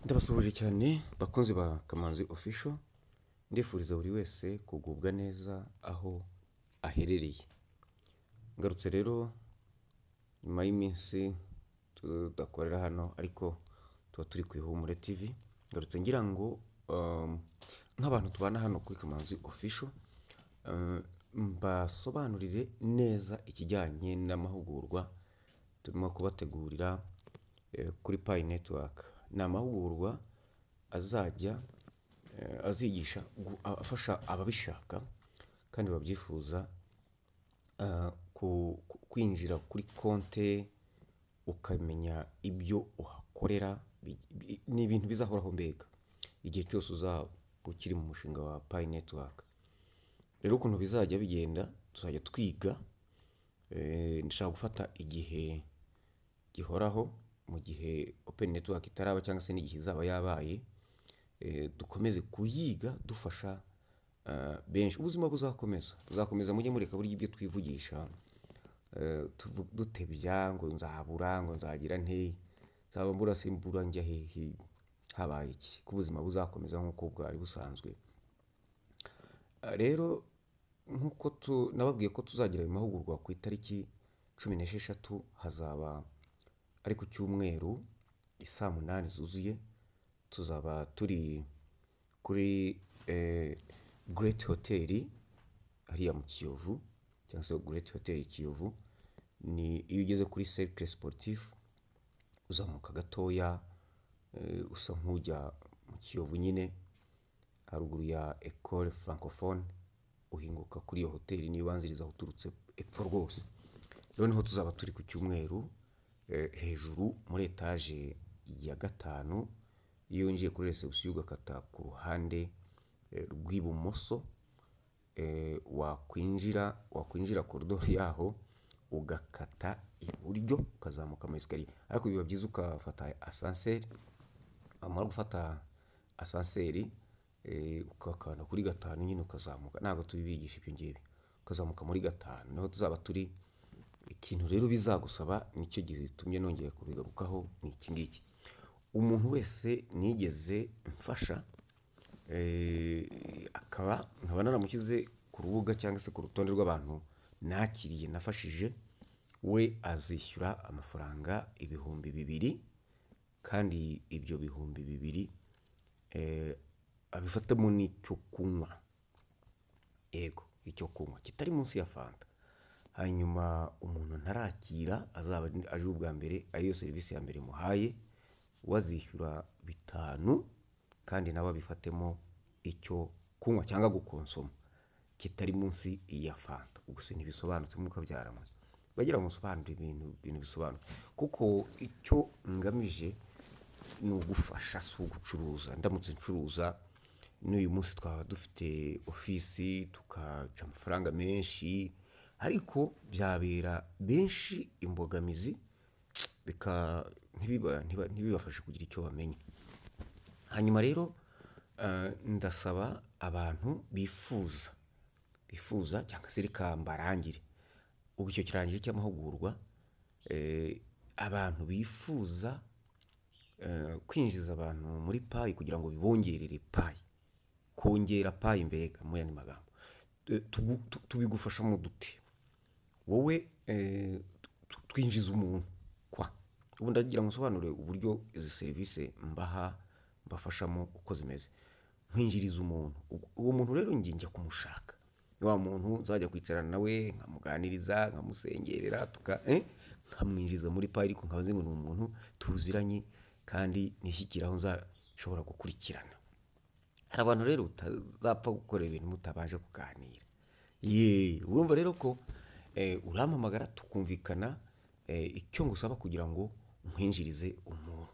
Ndabasuhuje cyane bakunzi ba Kamanzi Official, ndifuriza buri wese kugubwa neza aho aherereye. Ngarutse rero nyuma y'iminsi tudakorera hano ariko tuba turi ku Ihumure TV, ngarutse ngira ngo nk'abantu tubana hano kuri Kamanzi Official mbasobanurire neza ikijyanye n'amahugurwa turimo kubategurira kuri Pi Network. Ni amahugurwa azajya azigisha afasha ababishaka kandi babyifuza kwinjira kuri konte ukamenya ibyo uhakorera, ni ibintu bizahoraho mbega igihe cyose uzaba ukiri mu mushinga wa Pi Network. Rero ukuntu bizajya bigenda, tuzajya twiga, ndashaka gufata igihe gihoraho mu gihe Open Network itaraba cyangwa se n'igihe izaba yabaye, dukomeze kuyiga dufasha benshi. Ubuzima buzakomeza, buzakomeza, mujye mureka burya ibyo twivugisha dutebya ngo nzabura, ngo nzagira nte, nzaba mbura se mbura njya hehe, habaye iki? Ko ubuzima buzakomeza nk'uko bwari busanzwe. Rero nk'uko nababwiye ko tuzagira ayo mahugurwa ku itariki 16, hazaba ari ku cyumweru i saa 8 zuzuye, tuzaba turi kuri Great Hotel hariya mu Kiyovu cyangwa se Great Hotel Kiyovu, ni iyo ugeze kuri Cercle Sportif uzamuka gatoya usa nk'ujya mu Kiyovu nyine, haruguru ya Ecole Francophone, uhinguka kuri iyo hoteli niyo ubanziriza aho uturutse epfo rwose. Rero niho tuzaba turi ku cyumweru, hejuru muri etaje ya 5, iyo winjiye kuri reception ugakata ku ruhande rw'ibumoso, wakwinjira koridoro yaho ugakata iburyo ukazamuka ama escalier, ariko biba byiza ukafata ascenseur, wamara gufata ascenseur ugakanda kuri 5 nyine ukazamuka, ntabwo tubibigisha ibyo ngibyo, ukazamuka muri 5 niho tuzaba turi. Ikintu rero bizagusaba nicyo gitumye nongeye kubigarukaho ni iki ngiki: umuntu wese nigeze mfasha akaba nkaba naramushyize ku rubuga cyangwa se ku rutonde rw'abantu nakiriye nafashije, we azishyura amafaranga 2000, kandi ibyo 2000 abifatemo n'icyo kunywa, yego icyo kunywa kitari munsi ya fanta. Hanyuma umuntu ntarakira azaba aje ubwa mbere, ariyo serivisi ya mbere muhaye, we azishyura 5, kandi nawe abifatemo icyo kunywa cyangwa gukonsoma kitari munsi ya fanta. Ubwo se ntibisobanutse mukabyara mwe? Bagira ngo nsobanure ibintu bisobanutse, kuko icyo ngamije ni ugufasha si ugucuruza. Ndamutse ncuruza n'uyu munsi twaba dufite ofisi tukaca amafaranga menshi, ariko byabera benshi imbogamizi, ntibibafashe kugira icyo bamenya. Hanyuma rero ndasaba abantu bifuza cyangwa se reka mbarangire ubwo icyo kirangije cy'amahugurwa, abantu bifuza kwinjiza abantu muri Pi kugira ngo bibongerere Pi, kongera Pi mbega mu yandi magambo, tubigufashamo dute? Wowe twinjiza umuntu kwa ubu ndagira ngo nsobanure uburyo izi serivisi mbaha mbafashamo uko zimeze. Nkwinjiriza umuntu, uwo muntu rero njya kumushaka, ni wa muntu nzajya kwicarana nawe nkamuganiriza, nkamusengerera, nkamwinjiza muri Pi, ariko nkaba nzi ngo ni umuntu tuziranye kandi nishyikiraho nzashobora gukurikirana. Hari abantu rero utazapfa gukorera ibintu mutabanje kuganira. Urumva rero ko urampamagara tukumvikana icyo ngusaba kugira ngo nkwinjirize umuntu,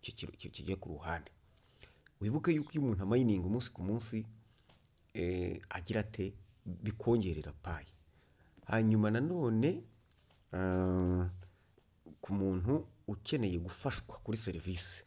kijye ku ruhande. Wibuke yuko iyo umuntu amayininga umunsi ku munsi agira ate, bikongerera Pi. Hanyuma nanone ku muntu ukeneye gufashwa kuri serivisi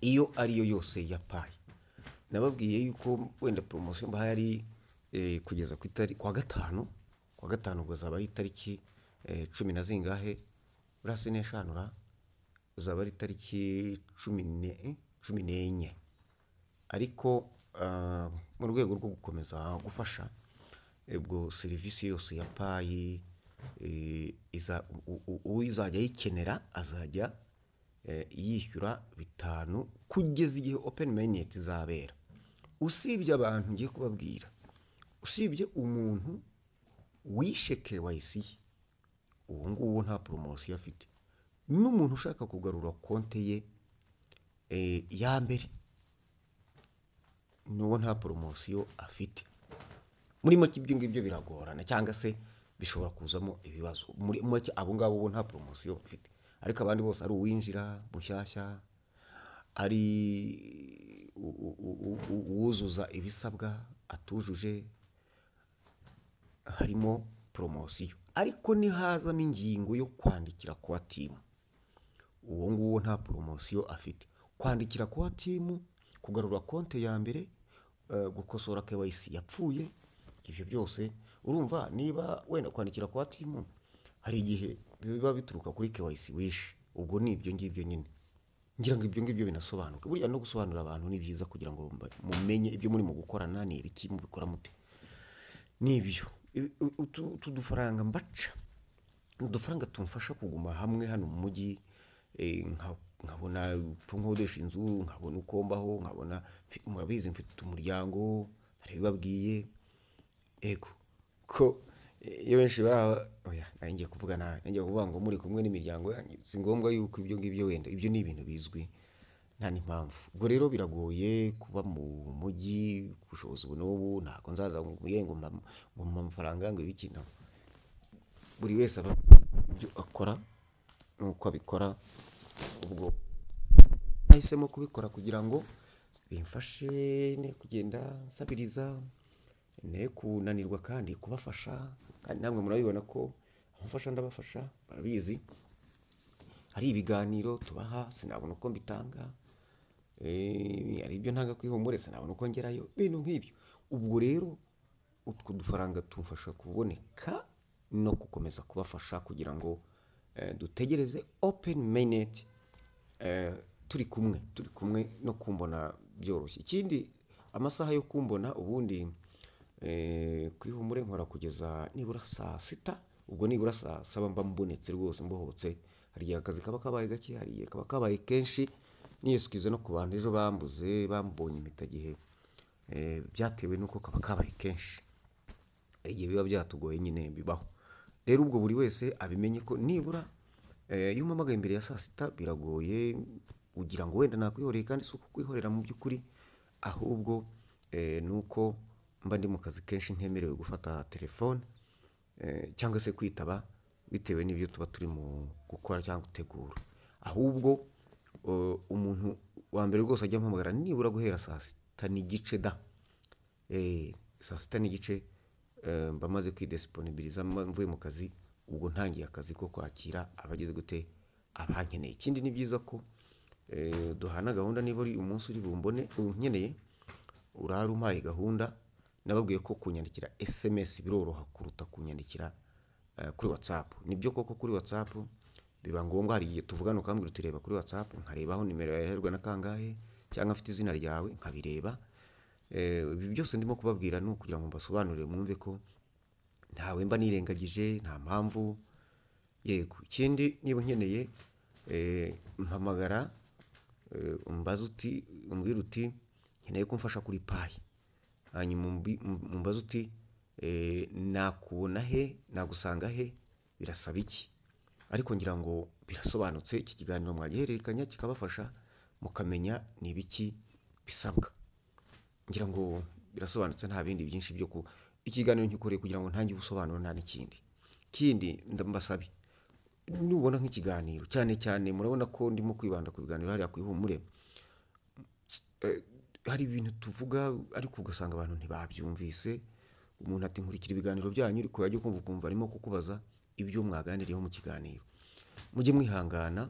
iyo ariyo yose ya Pi, nababwiye yuko wenda poromosiyo mbahaye ari kugeza ku itariki kwa 5, kwa 5 ubwo azaba ari itariki 10 na zingahe, buriya si n'5 ra, zaba ari tariki 14, ariko mu rwego rwo gukomeza gufasha ubwo serivisi yose ya Pi, uzajya ayikenera azajya yishyura 5 kugeza igihe open mainnet izabera. Usibye abantu ngiye kubabwira, usibye umuntu wishe KYC ye, uwo nguwo nta poromosiyo afite, n'umuntu ushaka kugarura konte ye ya mbere, n'uwo nta poromosiyo afite. Muri make ibyo ngibyo biragorana cyangwa se bishobora kuzamo ibibazo. Muri make abo ngabo bo nta poromosiyo bafite, ariko abandi bose ari uwinjira bushyashya, ari uwuzuza ibisabwa atujuje, harimo poromosiyo. Ariko nihazamo ingingo yo kwandikira core team, uwo nguwo nta poromosiyo afite. Kwandikira core team, kugarura konti ya mbere, gukosora KYC yapfuye, ibyo byose urumva niba wenda kwandikira core team hari igihe biba bituruka kuri KYC wishe, ubwo ni ibyo ngibyo nyine. Ngira ngo ibyo ngibyo binasobanuke. Buriya no gusobanurira abantu ni byiza kugira ngo mumenye ibyo muri mu gukorana ni ibiki, mubikora mute. Nibyo utu dufaranga mbaca ni udufaranga tumfasha kuguma hamwe hano mu mujyi, nkabona uko nkodesha inzu, nkabona uko mbaho, nkabona murabizi mfite umuryango, narabibabwiye. Ego ko iyo benshi baba oya, nari ngiye kuvuga nabi, nari ngiye kuvuga ngo muri kumwe n'imiryango yanyu, si ngombwa yuko ibyo ngibyo wenda ibyo ni ibintu bizwi nta n'impamvu. Ubwo rero biragoye kuba mu mujyi ubushobozi ubu n'ubu, ntabwo nzaza ngo nkubwire ngo mpa amafaranga ngo ibiki, no. Buri wese aba ibyo akora n'uko abikora, ubwo nahisemo kubikora kugira ngo bimfashe ne kugenda nsabiriza, ne kunanirwa kandi kubafasha, kandi namwe murabibona ko abamfasha ndabafasha barabizi. Hari ibiganiro tubaha sinabona uko mbitanga, hari ibyo ntanga ku ihumure sinabona uko ngerayo, ibintu nk'ibyo. Ubwo rero utwo dufaranga tumfasha kuboneka no gukomeza kubafasha kugira ngo dutegereze open mainnet, turi kumwe no kumbona byoroshye. Ikindi amasaha yo kumbona ubundi ku ihumure nkora kugeza nibura saa 6, ubwo nibura saa 7 mba mbonetse rwose mbohotse. Hari igihe akazi kaba kabaye gake, hari igihe kaba kabaye kenshi, niyesikize no ku bantu ejo bambuze bambonye impitagihe, byatewe n'uko kaba kabaye kenshi, hari igihe biba byatugoye nyine bibaho. Rero ubwo buri wese abimenye ko nibura iyo umpamagaye mbere ya saa 6 biragoye, ugira ngo wenda nakwihoreye, kandi si ukukwihorera mu by'ukuri, ahubwo ni uko mba ndi mu kazi kenshi ntemerewe gufata telefone cyangwa se kwitaba bitewe n'ibyo tuba turi mu gukora cyangwa gutegura. Ahubwo umuntu wa mbere rwose ajya ampamagara nibura guhera saa 6:15 da, saa 6:15 mba maze kwidesiponibiriza mvuye mu kazi, ubwo ntangiye akazi ko kwakira abageze gute abankeneye. Ikindi ni byiza ko duhana gahunda, niba uri umunsi uri bumbone unkeneye urara umpaye gahunda. Nababwiye ko kunyandikira SMS biroroha kuruta kunyandikira kuri WhatsApp. Nibyo koko kuri WhatsApp biba ngombwa, hari igihe tuvugana ukambwira uti reba kuri WhatsApp, nkarebaho nimero yawe na kangahe cyangwa mfite izina ryawe nkabireba. Ibi byose ndimo kubabwira ni ukugira ngo mbasobanurire mwumve ko ntawe mba nirengagije, nta mpamvu. Yego, ikindi niba unkeneye mpamagara, umbaze uti, umbwire uti nkeneye ko umfasha kuri Pi, hanyuma umbaze uti nakubona he, nagusanga he, birasaba iki? Ariko ngira ngo birasobanutse, iki kiganiro mwagihererekanya kikabafasha mukamenya ni ibiki bisabwa. Ngira ngo birasobanutse, nta bindi byinshi byo ku ikiganiro nkikoreye kugira ngo ntange ubusobanuro nta n'ikindi. Ikindi ndambasabe, nubona nk'ikiganiro cyane cyane murabona ko ndimo kwibanda ku biganiro hariya ku ihumure, hari ibintu tuvuga ariko ugasanga abantu ntibabyumvise. Umuntu ati nkurikira ibiganiro byanyu, ariko yajya kumva ukumva arimo kukubaza ibyo mwaganiriyeho mu kiganiro. Mujye mwihangana,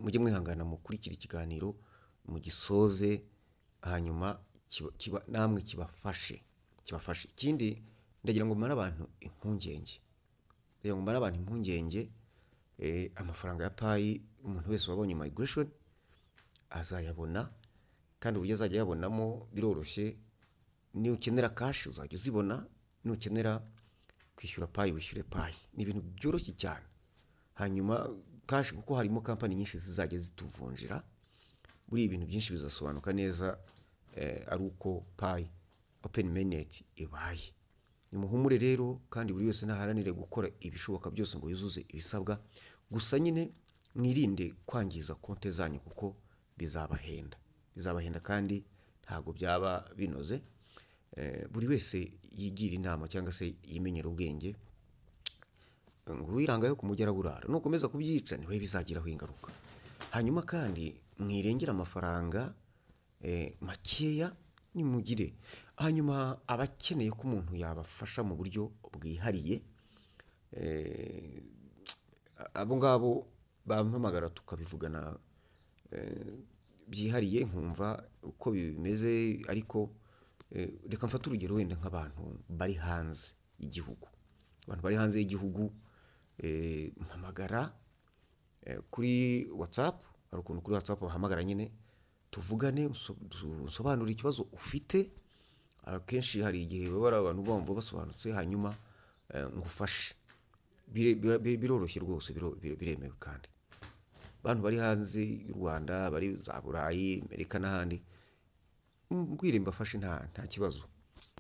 mujye mwihangana mukurikire ikiganiro mugisoze, hanyuma namwe kibafashe. Ikindi ndagira ngo mumare abantu impungenge, amafaranga ya Pi Umuntu wese wabonye migration azayabona, kandi uburyo azajya ayabonamo biroroshye. Nukenera cash uzajya uzibona, nukenera kwishyura Pi wishyure Pi. Ni ibintu byoroshye cyane. Hanyuma cash, kuko harimo kampani nyinshi zizajya zituvunjira, buriya ibintu byinshi bizasobanuka neza ari uko Pi open mainnet ibaye. Nimuhumure rero, kandi buri wese naharanire gukora ibishoboka byose ngo yuzuze ibisabwa. Gusa nyine mwirinde kwangiza konti zanyu, kuko bizabahenda, bizabahenda kandi ntabwo byaba binoze. Buri wese yigira inama cyangwa se yimenyera ubwenge, ngo uwirangayo ku mujyi araburara. Nukomeza kubyica niwe bizagiraho ingaruka. Hanyuma kandi mwirengere amafaranga makeya nimugire. Hanyuma abakeneye ko umuntu yabafasha mu buryo bwihariye, abo ngabo bampamagara tukabivugana byihariye, nkumva uko bimeze. Ariko reka mfate urugero wenda nk'abantu bari hanze y'igihugu. Abantu bari hanze y'igihugu, mpamagara kuri WhatsApp. Hari ukuntu kuri WhatsApp bahamagara nyine, tuvugane, unsobanurire ikibazo ufite. Akenshi hari igihe baba ari abantu bumva basobanutse, hanyuma ngufashe. Biroroshye rwose, biremewe. Kandi abantu bari hanze y'u Rwanda, bari za Burayi, Amerika n'ahandi, mbwire mbafashe, nta kibazo.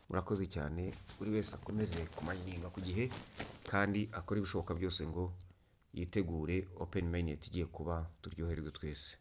Murakoze cyane. Buri wese akomeze kumayininga ku gihe kandi akore ibishoboka byose ngo yitegure open mainnet igiye kuba, turyoherwe twese.